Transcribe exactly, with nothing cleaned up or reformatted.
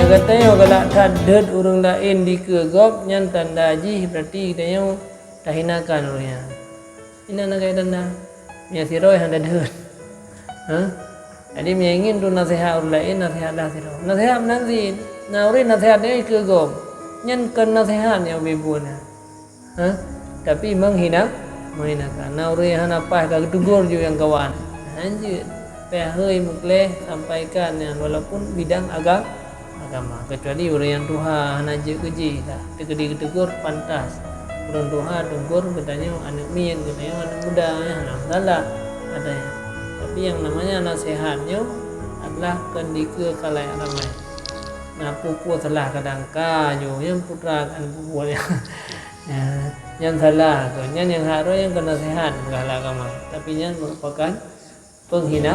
Gata nyoe galak that deuet ureuëng laén dikeue gob, nyan tanda jih berarti gata nyoe tahinakan ureuëng nyan. Inan lagée tanda. Meunyoe sidroe hana deuet. Hah? Jadi meunyoe ingin tu naseuhat ureuëng laén, naseuhatlah sidroe. Naseuhat meunan cit. Na ureuëng naseuhat nyoe dikeue gob. Nyan kon naseuhat nyang ubé buet nyan. Hah? Tapi menghina, menghinakan. Na ureuëng hana paih ka geutegur ju nyang kawan. Hanjeuet. Pih hôi meukleh sampaikan nyan walaupun bidang agam agama, kecuali ureuëng nyang tuha hana jeuet keu jih, dak teukeudi geutegur pantas. Ureuëng tuha tegur geutanyoe aneuëk miet, geutanyoe aneuëk muda, nyan hana masalah. Ada nyan. Tapi nyang namanya naseuhat nyoe adalah kon dikeue khalayak ramai. Na peue-peue salah kadang ka nyoe nyang putra kan peue-peue nyan. Nyan salah tu. Nyan nyang harôh nyang keu naseuhat bak agama. Tapi nyan merupakan penghina.